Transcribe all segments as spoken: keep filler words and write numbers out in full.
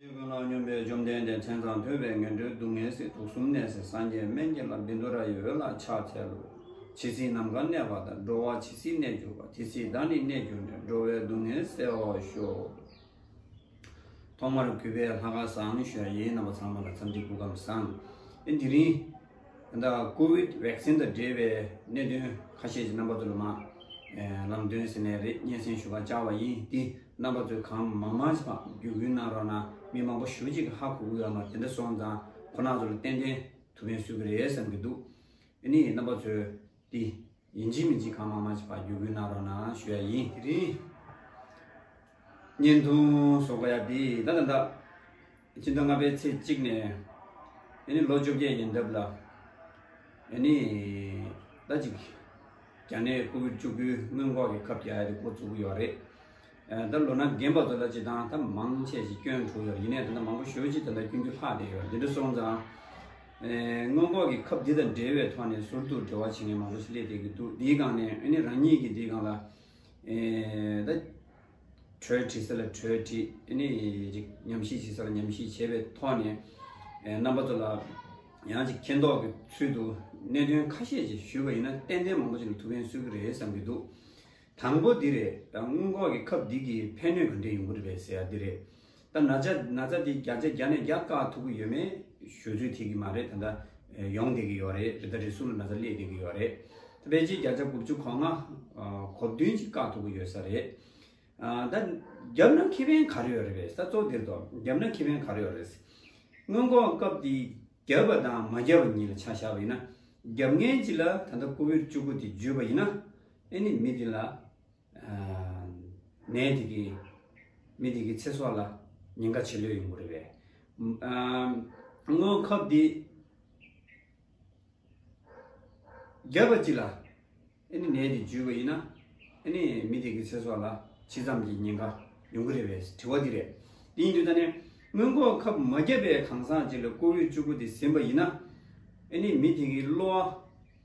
ཀུན་ལ་སྙོམས་པའི་བཅོམ་ལྡན་འདས། མཚན་ཙམ་ཐོས་པས་ངན་འགྲོའི་སྡུག་བསྔལ་སེལ། དུག་གསུམ་ནད་སེལ་སངས་རྒྱས་སྨན་གྱི་བླ། བཻ་ཌཱུརྱ་ཡི་འོད་ལ་ཕྱག་འཚལ་ལོ། ཇི་སྲིད་ནམ་མཁའ་གནས་པ་དང་། འགྲོ་བ་ཇི་སྲིད་གནས་གྱུར་པ། དེ་སྲིད་བདག་ནི་གནས་གྱུར་ནས། འགྲོ་བའི་སྡུག་བསྔལ་སེལ་བར་ཤོག། ཐོག་མར་གུས་པས་ལྷ་ཁང་བཟང་ཞུ་ཡ་ཡིན། རྣམ་པ་ཚང་མ་ལ་འཚམས་འདྲི་སྐུ་ཁམས་བཟང་། ཨེ་དེ་རིང་ད་ཀོ་ཝིད་ཝེག་སིན་དང་འབྲེལ་བའི་གནད་དོན་ཁ་ཤས་ཅིག་རྣམ་པ་ཚོ་ལ་མ་ལམ་སྟོན་ཟེར་ནས་རེད། སྙན་སེང་ཞུ་ག་བཅར་བ་ཡིན། དེ་རྣམ་པ་ཚོས་གང་མང་མང་ཞིག་ཕར་བརྒྱུད་སྐུལ་གནང་རོགས་གནང་། མི་མང་པོ་ཞེ་པོ་ཅིག་གིས་ཧ་གོ་གི་ཡོད་མ་རེད། དེ་འདྲ་སོང་ཙང་ཁོ་རང་ཚོ་ལ་ཏན་ཏན་ཐུགས་ཕན་གསོས་ཀྱི་རེད་བསམ་གྱི་འདུག། ཨ་ནི་རྣམ་པ་ཚོས་དེ་ཡིན་གཅིག་མིན་གཅིག་གང་མང་མང་ཞིག་ཕར་བརྒྱུད་སྐུལ་གནང་རོགས་གནང་ཞུ་ཡ་ཡིན། དེ་རིང་བརྙན་ཐུང་བཟོ་དགོས་ཡ་དེ་ད་ད་ད་ཕྱི་ཟླ་ལྔ་པའི་ཚེས་གཅིག་ནས་ཨ་ནི་ལོ་བཅོ་བརྒྱད་ཡན་འདབ་ལ་ཨ་ནི་ད་ཅིག་རྒྱ་ནད་ཀོ་ཝིད་བཅུ་དགུའི་སྔོན་འགོག་གི་ཁབ་རྒྱག་ཡ་དེ་འགོ་བཙུགས་ཀྱི་ཡོད་རེད། ད་ལོ་ན་རྒན་པ་ཚོ་ལ་སྤྱིར་བཏང་ད་མང་ཆེ་ཞིག་སྐྱོན་གྲུབ་ཡོད་རེད། ཡིན་ནའི་ད་ལྟ་མང་པོ་ཞེ་པོ་ཅིག་ད་ལྟ་སྐྱོན་རྒྱུ་ལྷག་བསྡད་ཡོད་རེད། འདི་འདྲ་སོང་ཙང་སྔོན་འགོག་གི་ཁབ་འདི་དང་འབྲེལ་བའི་ཐོག་ནས་ཟུར་དུ་འབྲེལ་བ་བྱེད་མཁན་མང་པོ་ཞིག་སླེབས་བསྡད་ཀྱི་འདུག། འདིའི་སྒང་ནས་ཨ་ནི་རང་ཉིད་ཀྱི་འདིའི་སྒང་ལ་ད་གྲོས་བྲིས་ས་ལ་གྲོས་བྲིས། ཨ་ནི་ཅིག་ཉམས་ཞིབ་བྱེད་ས་ལ་ཉམས་ཞིབ་བྱས་པའི་ཐོག་ནས་རྣམ་པ་ཚོ་ལ་ཡང་ཅིག་མཁྱེན་རྟོགས་ཀྱི་ཚུལ་དུ་གནད་དོན་ཁ་ཤས་ཅིག་ཞུས་པ་ཡིན་ན་ཏན་ཏན་མང་པོ་ཅིག་ལ་ཐུགས་ཕན་གསོས་ཀྱི་རེད་བསམ་གྱི་འདུག། དང་པོ་འདི་རེད། ད་སྔོན་འགོག་གི་ཁབ་འདི་གིས་ཕན་གནོད་ག་འདྲས་ཡོང་གི་རེད་པས་ཟེར་ཡ་འདི་རེད། ད་ན་ཚ་ན་ཚ་འདི་བརྒྱ་ཆ་བརྒྱ་ནས་བརྒྱ་བཀག་ཐུབ་ཀྱི་ཡོད་མེད་ཞུ་ཚོད་ཐིག་གི་མ་རེད། ད་ལྟ་ཡོང་བསྡད་ཀྱི་ཡོད་རེད། རེ་ད་རེ་ཟུང་ལ་ན་ཚ་སླེབས་བསྡད་ཀྱི་ཡོད་རེད། ད་ཕལ་ཆེར་བརྒྱ་ཆ་དགུ་བཅུ་གོ་ལྔ་གོ་བདུན་ཅིག་བཀག་ཐུབ་ཀྱི་ཡོད་ས་རེད། ད་བརྒྱབ་ན་ཁེ་ཕན་ག་རེ་ཡོད་རེད་པས། ད་གཙོ་བོ་འདིར་དོ་བརྒྱབ་ན་ཁེ་ཕན་ག་རེ་ཡོད་རེད། སྔོན་འགོག་སྐབས་དེ་བརྒྱབ་པ་དང་མ་བརྒྱབ་པ་གཉིས་ལ་ཆ་བཞག་པ་ཡིན་ན། བརྒྱབ་མཁན་གཅིག་ལ་ད་ལྟ་ཀོ་ཝིད་བཅུ་དགུ་དེ་འཇུས་པ་ཡིན་ན་ཨེ་ནི་མི་དེ་ལ་ནད་དེ་གི་མི་དེ་གི་ཚེ་སྲོག་ལ་ཉེན་ཁ་ཆེ་ལོས་ཡོང་གི་རེད་པས། སྔོན་ཁབ་དེ་བརྒྱབ་པ་གཅིག་ལ་ཨེ་ནི་ནད་དེ་འཇུས་པ་ཡིན་ན་ཨེ་ནི་མི་དེ་གི་ཚེ་སྲོག་ལ་ཇི་ཙམ་གྱི་ཉེན་ཁ་ཡོང་གི་རེད་པས་དྲི་བ་འདི་རེད། དེ་ཡིན་དུས་ད་ནི་སྔོན་འགོག་ཁབ་མ་བརྒྱབ་པའི་གང་ཟག་ཅིག་ལ་ཀོ་ཝིད་བཅུ་དགུ་དེ་ཟིན་པ་ཡིན་ན་ཨེ་ནི་མི་དེ་གི་གློ་བ་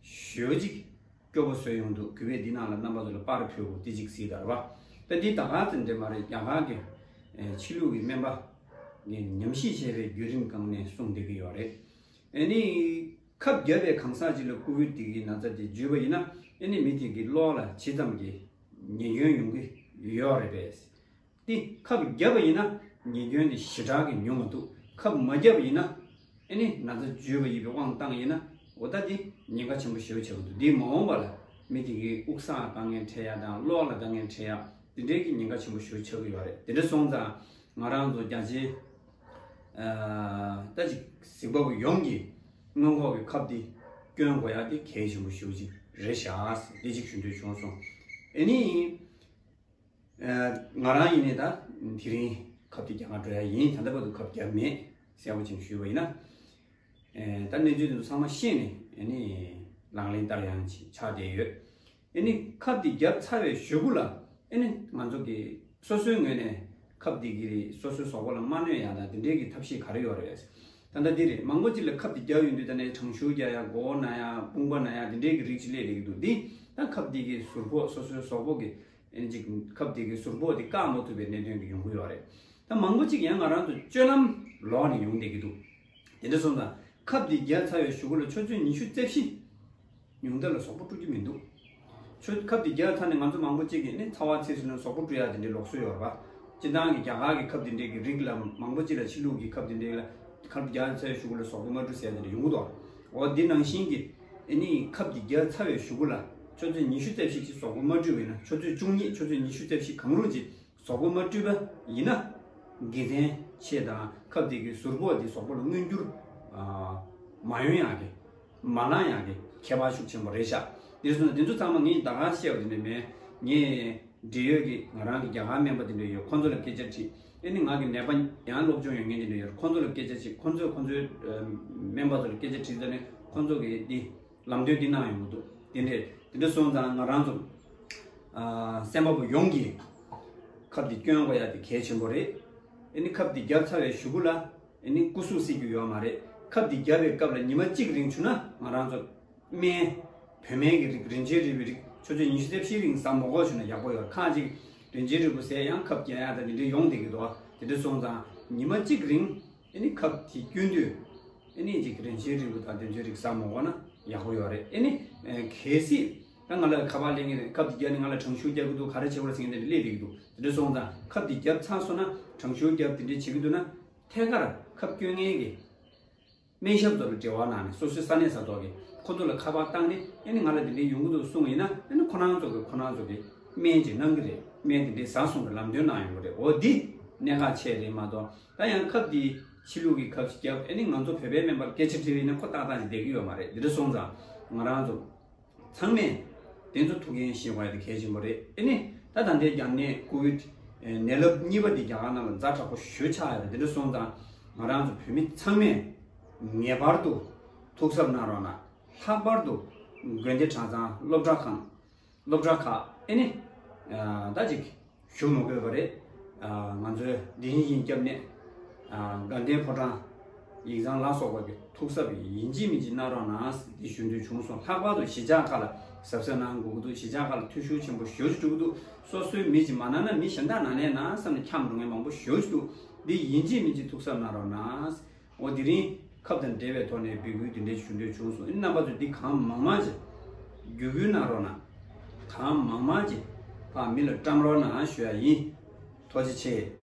ཞེ་པོ་ཅིག་སྐྱོ་པོ་བཟོས་ཡོང་འདུག། གུས་པས་འདི་ནང་ལ་རྣམ་པ་ཚོ་ལ་པར་ཕུལ་དགོས་དེ་ཅིག་གཟིགས་དང་རེད་པ། ད་འདི་ད་ག་ཙམ་འདྲ་མ་རེད། རྒྱ་གར་གྱི་ཕྱི་ལུགས་ཀྱི་སྨན་པ་ངས་ཉམས་ཞིབ་བྱས་པའི་བརྒྱུད་རིམ་སྒང་ནས་གསུངས་བསྡད་ཀྱི་ཡོད་རེད། ཨེ་ནི་ཁབ་བརྒྱབ་པའི་གང་ཟག་ཅིག་ལ་ཀོ་ཝིད་དེ་གི་ན་ཚ་དེ་འཇུས་པ་ཡིན་ན་ཨེ་ནི་མི་དེ་གི་གློ་བ་ལ་ཇི་ཙམ་གྱི་ཉེན་སྐྱོན་ཡོང་གི་ཡོད་རེད་པས། དེ་ཁབ་བརྒྱབ་པ་ཡིན་ན་ཉེན་སྐྱོན་དེ་ཞེ་དྲག་གི་ཉུང་མ་འདུག། ཁབ་མ་བརྒྱབ་པ་ཡིན་ན་ཨེ་ནི་ན་ཚ་འཇུས་པ་ཡིན་པའི་དབང་བཏང་ཡིན་ན་འོ་ད་དེ་ཉེན་ཁ་ཆེན་པོ་ཞེ་པོ་ཆགས་ཀྱི་འདུག། དེ་མ་འོངས་པ་ལ་མི་དེ་གི་དབུགས་སར་དཀའ་ངལ་འཕྲད་ཡ་དང་གློ་བ་ལ་དཀའ་ངལ་འཕྲད་ཡ་དེ་འདྲའི་གི་ཉེན་ཁ་ཆེན་པོ་ཞེ་པོ་ཆགས་ཀྱི་ཡོད་རེད། དེ་འདྲ་སོང་ཙང་ང་རང་ཚོ་རྒྱ་ཆེ་ད་ཅིག་གཟིགས་པ་པོ་ཡོངས་ཀྱིས་སྔོན་འགོག་གི་ཁབ་དེ་སྐྱོན་དགོས་ཡ་དེ་གལ་ཆེན་པོ་ཞེ་པོ་ཅིག་རེད་ཤག་ཟེར་དེ་ཅིག་ཞུ་འདོད་བྱུང་སོང་། ཨེ་ནི། ང་རང་ཡིན་ནའི་ད་དེ་རིང་ཁབ་དེ་རྒྱག་ག་འགྲོ་ཡ་ཡིན། ད་ལྟ་བར་དུ་ཁབ་བརྒྱབ་མེད། གསལ་པོ་ཅིག་ཞུས་པ་ཡིན་ན། ད་གནས་ཚུལ་དེ་ཚོ་ཚང་མ་ཤེས་ནས་ཨ་ནི་ལག་ལེན་བསྟར་ཡ་ཅིག་ཆགས་བསྡད་ཡོད། ཨ་ནི་ཁབ་དེ་བརྒྱབ་ཚར་བའི་གཞུག་གུ་ལ་ཨ་ནི་ང་ཚོ་གི་སོ་སོའི་ངོས་ནས་ཁབ་དེ་གི་སོ་སོའི་གཟུགས་པོ་ལ་མ་གནོད་ཡ་དང་དེ་འདྲའི་གི་ཐབས་ཤེས་ག་རེ་ཡོད་རེད། ད་ལྟ་འདི་རེད། མང་པོ་ཅིག་ལ་ཁབ་དེ་བརྒྱབ་ཡོང་དུས་ད་ནས་གྲང་ཤུར་རྒྱག་ཡ། མགོ་བོ་ན་ཡ། དཔུང་པ་ན་ཡ། དེ་འདྲའི་གི་རིགས་ཅིག་སླེབས་བསྡད་ཀྱི་འདུག། འདི་ད་ཁབ་དེ་གི་ཟུར་ཕོག་སོ་སོའི་གཟུགས་པོ་གི་ཨེ་ཅིག་ཁབ་དེ་གི་ཟུར་ཕོག་དེ་བཀག་མ་ཐུབ་པའི་གནད་དོན་གྱི་ཡོང་གི་ཡོད་རེད། ད་མང་པོ་ཅིག་ཡང་ང་རང་ཚོ་སྤྱོད་ལམ་ལོག་ནས་ཡོང་བསྡད་ཀྱི་འདུག། དེ་འདྲ་སོང་ཙང་ཁབ་དེ་བརྒྱབ་ཚར་བའི་གཞུག་གུ་ལ་ཆུ་ཚོད་ཉི་ཤུ་རྩ་བཞི་ཉུང་མཐའ་ལ་གཟུགས་པོ་བཀྲུ་རྒྱུ་མི་འདུག། ཆུ་ཁབ་དེ་བརྒྱབ་ཚར་ནས་ང་ཚོ་མང་པོ་ཅིག་གིས་ནི་ཚ་བ་ཚིགས་སུ་ནས་གཟུགས་པོ་བཀྲུ་ཡག་དེ་འདྲའི་ལུགས་སྲོལ་ཡོད་རེད་པ། སྤྱིར་བཏང་གི་རྒྱ་གར་གྱི་ཁབ་དེ་འདྲའི་གི་རིགས་ལ་མང་པོ་ཅིག་ལ་ཕྱི་ལུགས་ཀྱི་ཁབ་དེ་འདྲའི་ལ་ཁབ་བརྒྱབ་ཚར་བའི་གཞུག་གུ་ལ་གཟུགས་པོ་མ་བཀྲུ་ཟེར་ཡག་དེ་འདྲ་ཡོང་གི་འདུག། འོ་འདི་ནང་བཞིན་གྱི་ཨེ་ནི་ཁབ་དེ་བརྒྱབ་ཚར་བའི་གཞུག་གུ་ལ་ཆུ་ཚོད་ཉི་ཤུ་རྩ་བཞི་ཅིག་གཟུགས་པོ་མ་བཀྲུས་པ་ཡིན་ན་ཆུ་ཚོད་བཅུ་གཉིས་ཆུ་ཚོད་ཉི་ཤུ་རྩ་བཞི་གང་རུང་ཅིག་གཟུགས་པོ་མ་བཀྲུས་པ་ཡིན་ན་དགེ་མཚན་ཆེ་དང་ཁབ་དེ་གི་ཟུར་ཕོག་དེ་གཟུགས་པོ་ལ་མངོན་འགྱུར་མ་ཡོང་ཡག་གི་མ་ལང་ཡག་གི་ཁྱད་པར་ཤུགས་ཆེན་པོ་རེད་ཤག། དེ་སོང་ཙང་དེ་ཚོ་ཚང་མ་ངས་ད་ག་བཤད་པ་དེ་འདྲ་མེད། ངས་འབྲེལ་ཡོད་ཀྱི་ང་རང་གི་རྒྱ་གར་སྨན་པ་དེ་འདྲ་ཡོད། ཁོང་ཚོ་ལ་སྐད་ཆ་དྲིས། ཨེ་ནི་ང་གི་ནད་པ་ཡང་སློབ་སྦྱོང་ཡོད་མཁན་དེ་འདྲ་ཡོད། ཁོང་ཚོ་ལ་སྐད་ཆ་དྲིས། ཁོང་ཚོས་ཁོང་ཚོའི་སྨན་པ་ཚོ་ལ་སྐད་ཆ་དྲིས་ཙང་ནས་ཁོང་ཚོ་གིས་འདི་ལམ་སྟོན་འདི་གནང་ཡོང་གི་འདུག། དེ་འདྲས་དེ་འདྲ་སོང་ཙང་ང་རང་ཚོ་སེམས་པ་པོ་ཡོངས་ཀྱིས་ཁབ་འདི་སྐྱོན་དགོས་ཡ་དེ་གལ་ཆེན་པོ་རེད། ཨེ་ནི་ཁབ་འདི་བརྒྱབ་ཚར་བའི་གཞུག་གུ་ལ་ཨེ་ནི་སྐུ་གཟུགས་སྲིད་རྒྱུ་ཡོད་མ་རེད། ཁབ་འདི་བརྒྱབ་པའི་སྐབས་ལ་ཉི་མ་གཅིག་རིང་བྱུང་ན་ང་རང་ཚོ་སྨན་བོད་སྨན་གྱི་རིགས་རིན་ཆེན་རིལ་བུའི་རིགས་ཆུ་ཚོད་ཉི་ཤུ་རྩ་བཞི་རིང་ཟ་མ་དགོས་བྱུང་ན་ཡག་པོ་ཡོད། ཁ་ཅིག་རིན་ཆེན་རིལ་བུ་ཟས་ཡང་ཁབ་རྒྱག་ཡ་དང་དེ་འདྲ་ཡོང་བསྡད་ཀྱི་འདུག། དེ་འདྲ་སོང་ཙང་ ཉི་མ་གཅིག་རིང་ཨ་ནི་ཁབ་དེ་སྐྱོན་དུས་ཨ་ནི་ཅིག་རིན་ཆེན་རིལ་བུ་དང་དེ་ཚོའི་རིགས་ཟ་མ་དགོས་ན་ཡག་པོ་ཡོད་རེད། ཨ་ནི་གལ་སྲིད་ད་ང་ལ་ཁ་པར་ལེན་གྱི་རེད། ཁབ་དེ་རྒྱག་ནས་ང་ལ་གྲང་ཤུར་རྒྱག་གི་འདུག་ག་རེ་བྱེད་དགོས་རེད་ཟེར་མཁན་དེ་འདྲ་སླེབས་བསྡད་ཀྱི་འདུག་དེ་འདྲ་སོང་ཙང་ཁབ་དེ་བརྒྱབ་ཚར་སོང་ན་གྲང་ཤུར་བརྒྱབ་དེ་འདྲ་བྱེད་ཀྱི་འདུག་ན་ཐད་ཀར་ཁབ་སྐྱོན་མཁན་གྱི་སྨན་ཞབས་ཚོ་ལ་འབྲེལ་བ་གནང་ནས་སོ་སོའི་ས་གནས་ས་ཐོག་གི་ཁོ་ཚོ་ལ་ཁ་པར་བཏང་ནས་ཨ་ནི་ང་ལ་དེ་འདྲའི་ཡོང་གི་འདུག་གསུངས་ཡིན་ན་ཨ་ནི་ཁོ་རང་ཚོ་གི་ཁོ་རང་ཚོ་གི་སྨན་ཅིག་གནང་གི་རེད། སྨན་དེ་འདྲའི་ཟ་སོང་གི་ལམ་སྟོན་གནང་ཡོང་གི་རེད། འོ་འདི་གནད་འགག་ཆེ་རེད་མ་གཏོགས། ད་ཡང་ཁབ་འདི་ཕྱི་ལུགས་ཀྱི་ཁབ་ཅིག་བརྒྱབ་ཨ་ནི་ང་ཚོ་བོད་པའི་སྨན་པར་སྐད་ཆ་དྲིས་ཡིན་ན་ཁོ་ཏག་ཏག་ཅིག་བསྡད་ཀྱི་ཡོད་མ་རེད། འདི་འདྲ་སོང་ཙང་ང་རང་ཚོ་ཚང་མས་དེ་ཚོ་ཐུགས་འགན་བཞེས་དགོས་ཡ་དེ་གལ་ཆེན་པོ་རེད། ཨ་ནི་ད་ད་ལྟའི་རྒྱ་ནད་ཀོ་བིད་ནད་རླབས་གཉིས་པ་འདི་རྒྱ་གར་ནང་ལ་ཛ་དྲག་པོ་ཞེ་པོ་ཆགས་ཡོད་རེད། དེ་འདྲ་སོང་ཙང་ང་རང་ཚོ་བོད་མི་ཚང་མས་ངེས་པར་དུ་ཐུགས་གཟབ་གནང་རོགས་གནང་། ལྷག་པར་དུ་དགོན་སྡེ་གྲྭ་ཚང་སློབ་གྲྭ་ཁང་སློབ་གྲྭ་ཁག་ཨ་ནི་ད་ཅིག་ཞུ་མ་དགོས་པ་རེད། ང་ཚོའི་དེ་བཞིན་སྐྱབས་གནས་དགའ་ལྡན་ཕོ་བྲང་ཡིག་ཚང་ལ་སོགས་པ་གི་ཐུགས་གཟབ་ཡིན་གཅིག་མིན་གཅིག་གནང་རོགས་གནང་ཟེར་ཏེ་ཞུ་འདོད་བྱུང་སོང་། ལྷག་པར་དུ་གཞིས་ཆགས་ཁག་ལ་གཟབ་གཟབ་གནང་དགོས་ཀྱི་འདུག་གཞིས་ཆགས་ཁག་ལ་འཐུས་ཤོར་ཆེན་པོ་ཞེ་པོ་ཅིག་འགྲོ་གི་འདུག་སོ་སོའི་མི་ཅིག་མ་གནང་ན་མི་གཞན་དག་ནང་ནས་གནང་བསམ་ནས་འཁྱམས་འགྲོ་མཁན་མང་པོ་ཞེ་པོ་ཅིག་འདུག་འདི་ཡིན་གཅིག་མིན་གཅིག་ཐུགས་གཟབ་གནང་རོགས་གནང་། འོ་དེ་རིང་ཁབ་དང་འབྲེལ་བའི་ཐོག་ནས་འབོད་སྐུལ་དེ་འདྲ་ཞུ་འདོད་བྱུང་སོང་། ཨ་ནི་རྣམ་པ་ཚོས་འདི་གང་མང་མང་ཅིག་བརྒྱུད་སྐུལ་གནང་རོགས་གནང་། གང་མང་མང་ཅིག་ཕར་མི་ལ་བཀྲམ་རོགས་གནང་ཞུ་ཡ་ཡིན། ཐུགས་རྗེ་ཆེ།